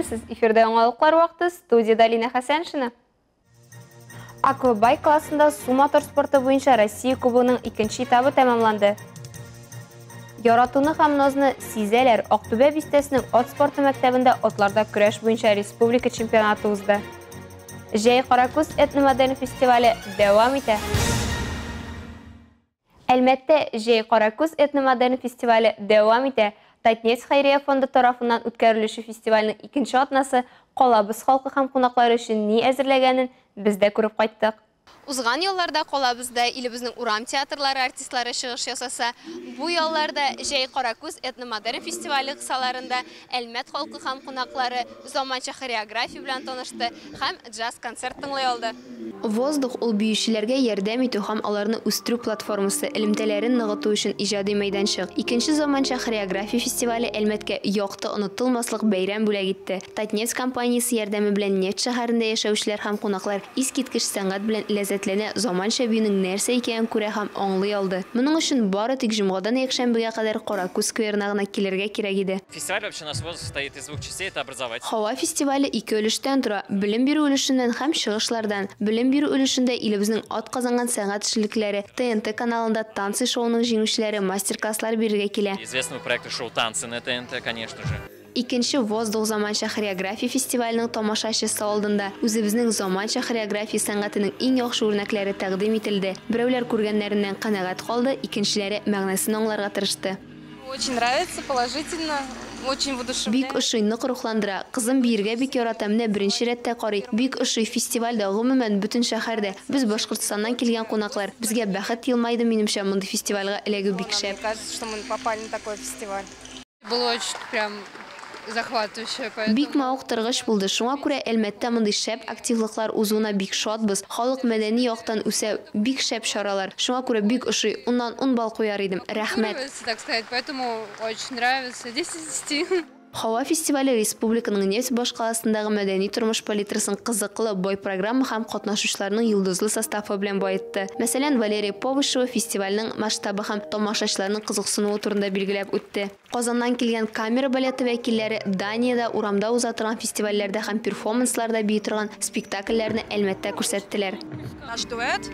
Исәнмесез, эфирда яңалыклар вакыты, студияда Алина Хәсәншина. Аквабайк классында су мотор спорты буенча Россия кубогының икенче этабы тәмамланды. Яратуны һәм назны сизәләр. Актүбә бистәсенең ат спорты мәктәбендә атларда көрәш буенча республика чемпионаты узды. Җәй Каракүз этномодерн фестивале дәвам итә. Әлмәттә Җәй Каракүз этномодерн фестивале дәвам итә. Татнефть хәйрия фонды тарафыннан үткәрелүче фестивальнең икенче атнасы калабыз халкы һәм кунаклары өчен ни әзерләгәнен без дә күреп кайттык. Узган ялларда калабызда илебезнең урам театрлары артистлары чыгыш ясаса, бу ялларда Җәй Каракүз этномодерн фестивале кысаларында Әлмәт халкы һәм кунаклары заманча хореография белән танышты һәм джаз-концерт тыңлый алды. Воздух ул биючеләргә ярдәм итү һәм аларны үстерү платформасы, элемтәләрен ныгыту өчен иҗади мәйданчык. Икенче заманча хореография фестивале Әлмәткә якты, онытылмаслык бәйрәм бүләк итте. Татнефть компаниясе ярдәме белән нефть шәһәрендә яшәүчеләр һәм кунаклар искиткеч сәнгать белән ләззәтләнә, заманча биюнең нәрсә икәнен күрә һәм аңлый алды. Моның өчен бары тик җомгадан якшәмбегә кадәр Каракүз скверына гына килергә кирәк иде. Фестиваль вообще у нас вот состоит из двух частей, это образовательный. Һава фестивале ике өлештән тора, белем бирү өлешеннән һәм чыгышлардан. Белем бирү өлешендә илебезнең атказанган сәнгать эшлеклеләре, ТНТ каналында Танцы шоуының җиңүчеләре мастер-класслар бирергә килә. Известного проекта шоу «Танцы» на ТНТ, конечно же. Икенче Воздух заманча хореография фестиваленең тамашачысы алдында үзебезнең заманча хореография сәнгатенең иң яхшы үрнәкләре тәкъдим ителде. Берәүләр күргәннәреннән канәгать калды, икенчеләре мәгънәсен аңларга тырышты. Очень нравится, положительно, очень воодушевляет. Бик ошый, нык рухландыра. Кызым биергә бик ярата, менә беренче рәттә карый. Бик ошый фестиваль дә, гомумән, бөтен шәһәр дә. Без Башкортстаннан килгән кунаклар. Безгә бәхет елмайды, минемчә, мондый фестивальгә эләгү бик Нам, шәп. мне кажется, что мы попали на такой фестиваль. Было очень прям захватывающе, поэтому. Бик мавыктыргыч булды. Шуңа күрә Әлмәттә мондый шәп активлыклар узуына бик шатбыз. Халык мәдәни яктан үсә, бик шәп чаралар. Шуңа күрә бик ошый. 10 ннан 10 балл куяр идем. Рәхмәт. Так сказать, поэтому очень нравится. 10 из 10. Һава фестивале республиканың нефть башкаласындагы мәдәни тормыш палитрасын кызыклы бай программа һәм катнашучыларның йолдызлы составы белән баетты. Мәсәлән, Валерия Повышева фестивальнең масштабы һәм тамашачыларның кызыксынуы турында билгеләп үтте. Казаннан килгән камера балеты вәкилләре Даниядә урамда уза торган фестивальләрдә һәм перформансларда бии торган спектакльләрне Әлмәттә күрсәттеләр. Наш дуэт,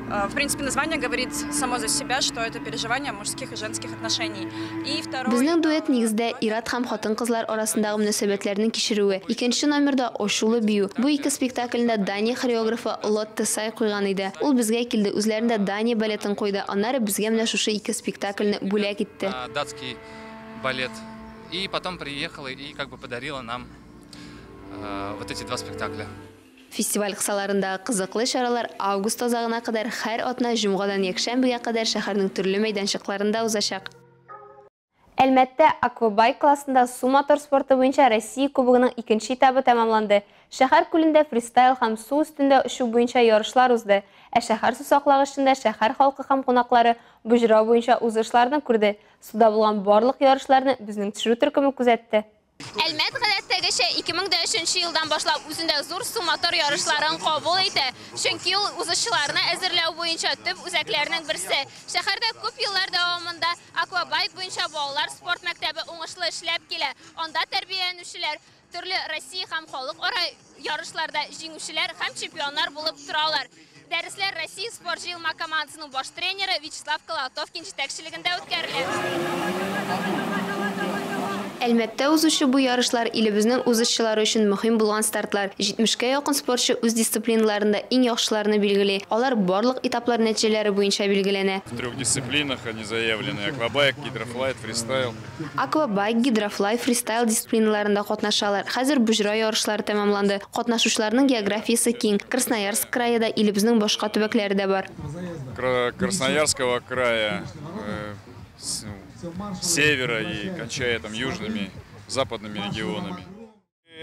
в принципе, название говорит само за себя, что это переживание мужских и женских отношений. И второй. Безнең дуэт нигездә ир-ат һәм хатын-кызлар арасындагы мөнәсәбәтләрнең кичерүе. Икенче номерда ачулы бию. Бу ике спектакльне Дания хореографы Лотте Сай куйган иде. Ул безгә килде, үзләрендә Дания балетын куйды. Аннары безгә менә шушы ике спектакльне бүләк итте. Датский балет. И потом приехала и как бы подарила нам вот эти два спектакля. Фестиваль кысаларындагы кызыклы чаралар август азагына кадәр һәр атна җомгадан якшәмбегә кадәр шәһәрнең төрле мәйданчыкларында узачак. Әлмәттә аквабайк классында су мотор спорты буенча Россия кубогының икенче этабы тәмамланды. Шәһәр күлендә фристайл һәм су өстендә очу буенча ярышлар узды. Ә шәһәр сусаклагычында шәһәр халкы һәм кунаклары боҗра буенча узышларны күрде. Суда булган барлык ярышларны безнең төшерү төркеме күзәтте. Әлмәт гадәттәгечә 2003 елдан башлап үзендә зур су мотор ярышларын кабул итә. Чөнки ул узышчыларны әзерләү буенча төп үзәкләрнең берсе. Шәһәрдә күп еллар дәвамында аквабайк буенча балалар спорт мәктәбе уңышлы эшләп килә. Анда тәрбияләнүчеләр төрле Россия һәм халыкара ярышларда җиңүчеләр һәм чемпионнар булып торалар. Дәресләр Россия спорт җыелма командасының баш тренеры Вячеслав Колотовкин җитәкчелегендә үткәрелә. Әлмәттә узучы бу ярышлар илебезнең узышчылары өчен мөһим булган стартлар. 70кә якын спортчы үз дисциплиналарында иң яхшыларны билгели. Алар барлык этаплар нәтиҗәләре буенча билгеләнә. В трех дисциплинах они заявлены: аквабайк, гидрофлайт, фристайл. Аквабайк, гидрофлай, фристайл дисциплиналарында катнашалар. Хәзер боҗра ярышлары тәмамланды. Катнашучыларның географиясе киң. Красноярск крае да, илебезнең башка төбәкләре дә бар. Красноярского края, с севера и кончая там южными, западными регионами.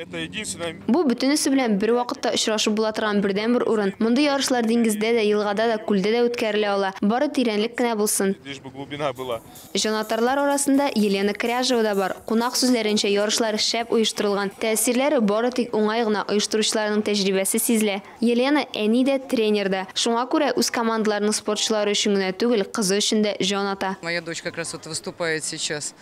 Это единственное Бу бөтенесе белән бер вакытта очрашып була торган бердәнбер урын. Мондый ярышлар диңгездә дә, елгада да, күлдә дә үткәрелә ала. Бары тирәнлек кенә булсын. Лишь бы глубина была. Җанатарлар арасында Елена Кряжева да бар. Кунак сүзләренчә, ярышлар шәп оештырылган. Тәэсирләре бары тик уңай гына, оештыручыларның тәҗрибәсе сизелә. Елена әни дә, тренер да. Шуңа күрә үз командаларының спортчылары өчен генә түгел, кызы өчен дә җан ата. Моя дочь как раз вот выступает сейчас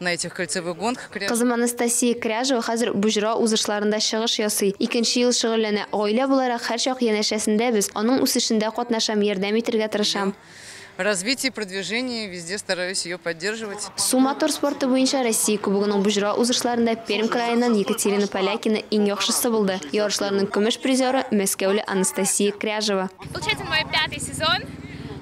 на этих кольцевых гонках. Кызым Анастасия Кряжева хәзер боҗра узышларында чыгыш ясый. Икенче ел шөгыльләнә. Гаилә буларак һәрчак янәшәсендә без. Аның үсешендә катнашам, ярдәм итәргә тырышам. Развитии, продвижении везде стараюсь ее поддерживать. Су-мотор спорты буенча Россия Кубогының боҗра узышларында Пермь краеннан Екатерина Полякина иң яхшысы булды. Ярышларның көмеш призеры Мәскәүле Анастасия Кряжева. Получается, мой пятый сезон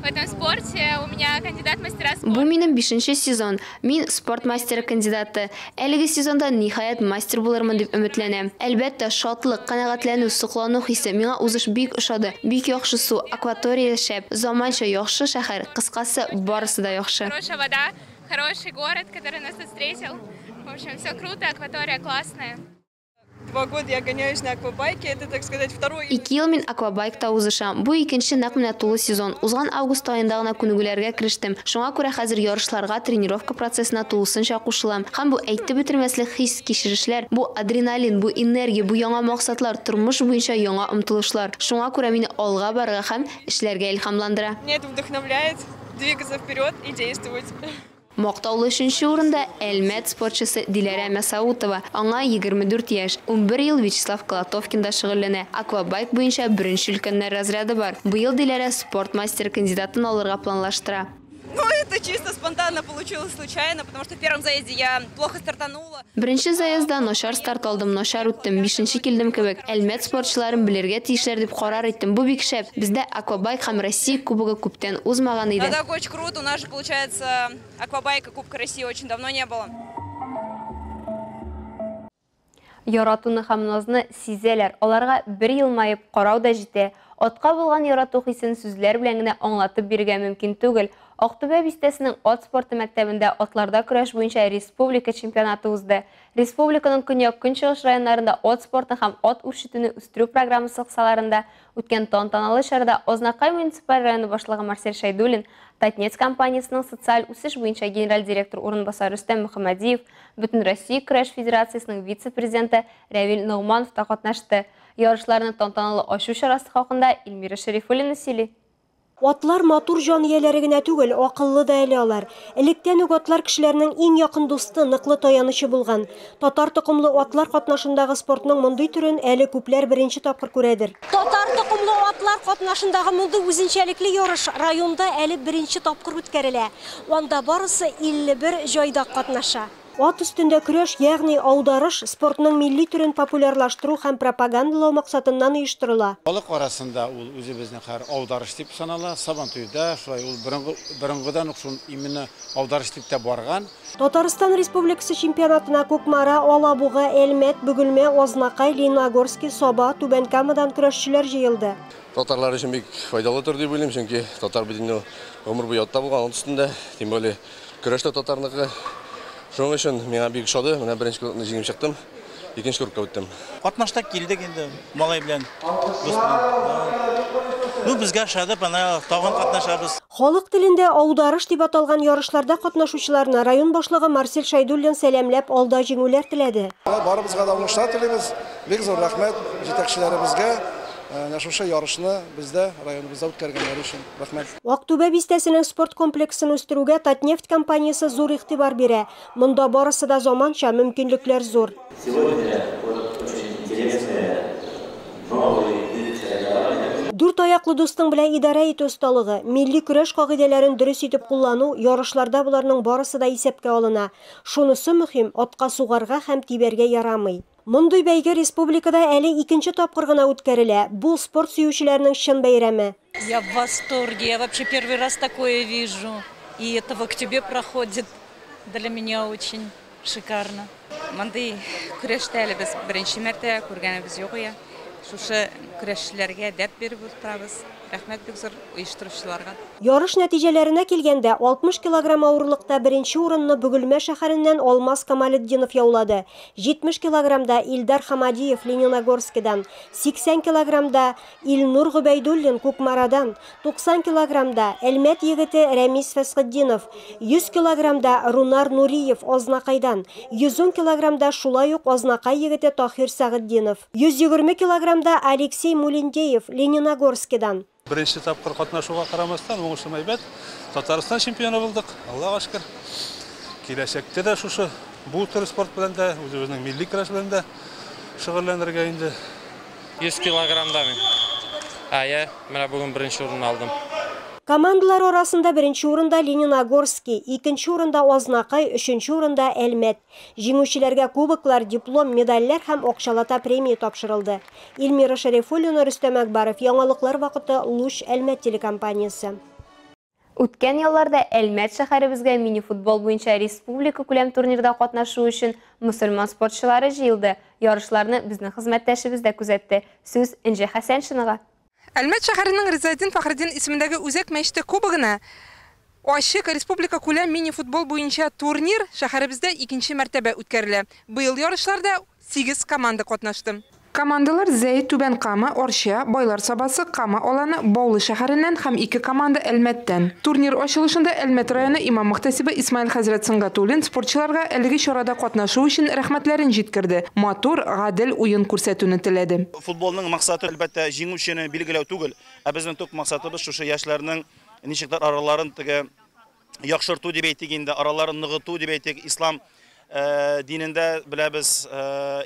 в этом спорте. У меня кандидат в мастера спорта. Бу минем бишенче сезон. Мин спорт мастеры кандидаты. Әлеге сезонда ниһаять мастер булырмын дип өметләнәм. Әлбәттә, шатлык, канәгатьләнү, соклану хисе. Миңа узыш бик ошады. Бик яхшы су, акватория шәп, заманча яхшы шәһәр. Кыскасы, барысы да яхшы. Хорошая вода, хороший город, который нас тут встретил. В общем, все круто, акватория классная. 2 года я гоняюсь на аквабайке, это, так сказать, второй. 2 ел мин аквабайкта узышам. Бу икенче нәкъ менә тулы сезон. Узган август аенда гына күнегүләргә керештем. Шуңа күрә хәзер ярышларга, тренировка процессына тулысынча кушылам. Һәм бу әйтеп бетермәслек хис кичерешләр, бу адреналин, бу энергия, бу яңа максатлар, тормыш буенча яңа омтылышлар. Шуңа күрә мине алга барырга һәм эшләргә илһамландыра. Меня это вдохновляет двигаться вперед и действовать. Мактаулы өченче урында Әлмәт спортчысы Диләрә Мәсаутова. Аңа 24 яшь. 11 ел Вячеслав Колотовкинда шөгыльләнә. Аквабайк буенча беренче өлкәннәр разряды бар. Быел Диләрә спорт мастеры кандидатын алырга планлаштыра. Ну, это чисто спонтанно получилось, случайно, потому что в первом заезде я плохо стартанула. Беренче заездда начар старт алдым, начар үттем, бишенче килдем кебек. Әлмәт спортчыларын белергә тиешләр дип карар иттем. Бу бик шәп. Бездә аквабайк һәм Россия кубогы күптән узмаган иде. Ну, так очень круто, у нас же, получается, аквабайка Кубка России очень давно не было. Яратуны һәм назны сизәләр. Аларга бер елмаеп карау да җитә. Атка булган ярату хисен сүзләр белән генә аңлатып бирергә мөмкин түгел. Актүбә бистәсенең ат спорты мәктәбендә атларда көрәш буенча республика чемпионаты узды. Республиканың көньяк-көнчыгыш районнарында ат спорты һәм ат үрчетүне үстерү программасы кысаларында үткән тантаналы чарада Азнакай муниципаль районы башлыгы Марсель Шәйдуллин, Татнефть компаниясенең социаль үсеш буенча генераль директор урынбасары Рөстәм Мөхәммәдиев, Бөтенроссия көрәш федерациясенең вице-президенты Рәвил Ногманов та катнашты. Ярышларны тантаналы ачу чарасы хакында Эльмира Шәрифуллина сөйли. Атлар матур җан ияләре генә түгел, акыллы да әле алар. Электән үк атлар кешеләрнең иң якын дусты, ныклы таянычы булган. Татар токымлы атлар катнашындагы спортның мондый төрен әле күпләр беренче тапкыр күрәдер. Татар токымлы атлар катнашындагы мондый үзенчәлекле ярыш районда әле беренче тапкыр үткәрелә. Анда барысы 51 җайдак катнаша. Ат өстендә көрәш, ягъни аударыш, спортның милли төрен популярлаштыру һәм пропагандалау максатыннан оештырыла. Халык арасында ул үзебезнең хәзер аударыш дип санала. Сабантуйда шулай ул борынгы борынгыдан ук шул именно аударыш дип тә барган. Татарстан Республикасы чемпионатына Кукмара, Алабуга, Әлмәт, Бөгелмә, Азнакай, Лениногорский, Саба, Түбән Камадан көрәшчеләр җыелды. Татарлар өчен бик файдалыдыр дип уйлыйм, чөнки татар бит инде гомер буе атта булган, ат өстендә, тем более көрәш тә татарныкы. Шуның өчен миңа бик ошады. Менә беренче кругны җиңеп чыктым. Икенче кругка үттем. Катнашта килдек инде малай белән, дус белән. Ну, безгә ошады, ана тагын катнашабыз. Халык телендә аударыш дип аталган ярышларда катнашучыларны район башлыгы Марсель Шәйдуллин сәламләп, алда җиңүләр теләде. Барыбызга да уңышлар телибез. Бик зур рәхмәт җитәкчеләребезгә. Менә шушы ярышны бездә районыбызда үткәргәннәре өчен рәхмәт. Актүбә бистәсенең спорт комплексын үстерүгә Татнефть компаниясе зур игътибар бирә. Монда барысы да заманча, мөмкинлекләр зур. Сегодня вот очень интересные новые вид соревнования. Дүрт аяклы дустың белән идарә итү осталыгы, милли көрәш кагыйдәләрен дөрес итеп куллану, ярышларда боларның барысы да исәпкә алына. Шунысы мөһим, атка сугарга һәм тибәргә ярамый. Мондый бәйге республикада әле икенче тапкыр гына үткәрелә. Бу спорт сөючеләрнең чын бәйрәме. Я в восторге, я вообще первый раз такое вижу. И это в октябре проходит, для меня очень шикарно. Мондый көрәштә әле без беренче мәртәбә, күргәнебез юк ия. Шушы көрәшчеләргә дәрт биреп утырабыз. Рәхмәт бик зур оештыручыларга. Ярыш нәтиҗәләренә килгәндә, 60 килограмм авырлыкта беренче урынны Бөгелмә шәһәреннән Алмаз Камалетдинов яулады. 70 килограммда Илдар Хамадиев Лениногорскидан, 80 килограммда Илнур Гобәйдуллин Кукмарадан, 90 килограммда Әлмәт егете Рәмис Фәсхетдинов, 100 килограммда Рунар Нуриев Азнакайдан, 110 килограммда шулай ук Азнакай егете Тахир Сәгытдинов, 120 килограммда Алексей Мулиндеев Лениногорскидан. Беренче тапкыр катнашуга карамастан, уңышым әйбәт. Татарстан чемпионы булдык. Аллага шөкер. Киләчәктә дә шушы бу төр спорт белән дә, үзебезнең милли көрәш белән дә шөгыльләнергә инде. 100 килограммда мин. Әйе, менә бүген беренче урынны алдым. Командалар арасында беренче урында Лениногорский, икенче урында Азнакай, өченче урында Әлмәт. Җиңүчеләргә кубоклар, диплом, медальләр һәм акчалата премия тапшырылды. Эльмира Шәрифуллина, Рөстәм Әкбаров, Яңалыклар вакыты, Луч, Әлмәт телекомпаниясе. Үткән ялларда Әлмәт шәһәребезгә мини-футбол буенча республика күләм турнирда катнашу өчен мөселман спортчылары җыелды. Ярышларны безнең хезмәттәшебез дә күзәтте. Сүз Энҗе Хәсәншинага. Әлмәт шәһәренең Ризаэддин Фәхретдин исемендәге Үзәк мәчете кубогына ачык республика күләм мини-футбол буенча турнир шәһәребездә икенче мәртәбә үткәрелә. Быел ярышларда сигез команда катнашты. Командалар Зәй, Түбән Кама, Арча, Байлар Сабасы, Кама Аланы, Баулы шәһәреннән һәм ике команда Әлмәттән. Турнир ачылышында Әлмәт районы имам-мөхтәсибе Исмаил хәзрәт Сөнгатуллин спортчыларга әлеге чарада катнашу өчен рәхмәтләрен җиткерде, матур, гадел уен күрсәтүне теләде. Футболның максаты, әлбәттә, җиңүчене билгеләү түгел, ә безнең төп максатыбыз шушы яшьләрнең ничектер араларын теге яхшырту дип әйтик инде, араларын ныгыту дип әйтик. Ислам динендә беләбез,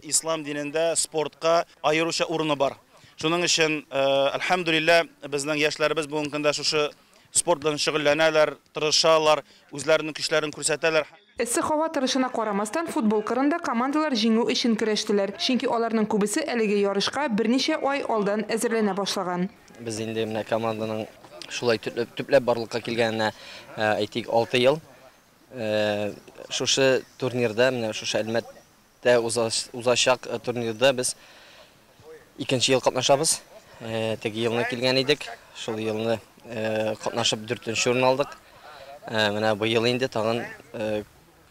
ислам динендә спортка аеруча урыны бар. Шуның өчен, әлхәмдүлилләһ, безнең яшьләребез бүгенге көндә шушы спорт белән шөгыльләнәләр, тырышалар, үзләренең көчләрен күрсәтәләр. Эссе һава торышына карамастан, футбол кырында командалар җиңү өчен көрәштеләр. Чөнки аларның күбесе әлеге ярышка берничә ай алдан әзерләнә башлаган. Без инде менә команданың шулай төпләп барлыкка килгәненә, әйтик, 6 ел. Шушы турнирда, менә шушы Әлмәттә узачак турнирда без икенче ел катнашабыз. Теге елны килгән идек, шул елны катнашып 4нче урын алдык. Менә быел инде тагын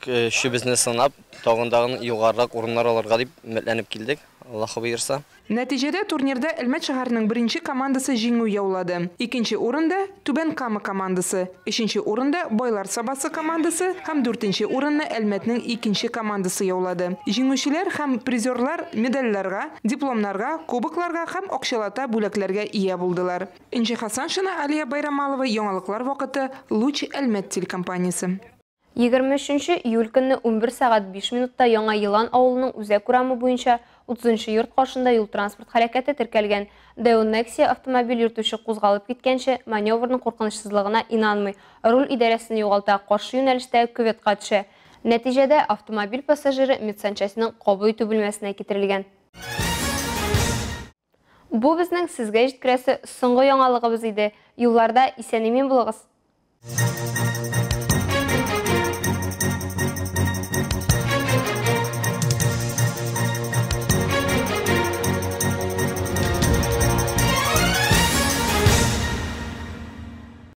көчебезне сынап, тагын югарырак урыннар алырга дип өметләнеп килдек. Аллаһ боерса. Нәтиҗәдә турнирда Әлмәт шәһәренең беренче командасы җиңү яулады. Икенче урында Түбән Кама командасы, өченче урында Байлар Сабасы командасы һәм дүртенче урынны Әлмәтнең икенче командасы яулады. Җиңүчеләр һәм призерлар медальләргә, дипломнарга, кубокларга һәм акчалата бүләкләргә ия булдылар. Энҗе Хасаншина, Алия Байрамалова, Яңалыклар вакыты, Луч, Әлмәт телекомпаниясе. 23 июль көнне 11 сәгать 5 минутта Яңа Елан авылының үзәк урамы буенча 30 йорт каршында юл-транспорт хәрәкәте теркәлгән. Daewoo Nexia автомобиль йөртүче кузгалып киткәнче маневрның куркынычсызлыгына инанмый. Руль идарәсен югалта, каршы юнәлештә кюветка төшә. Нәтиҗәдә автомобиль пассажиры медсанчастьның кабул итү бүлмәсенә китерелгән. Бу безнең сезгә җиткерәсе соңгы яңалыгыбыз иде. Юлларда исән-имин булыгыз.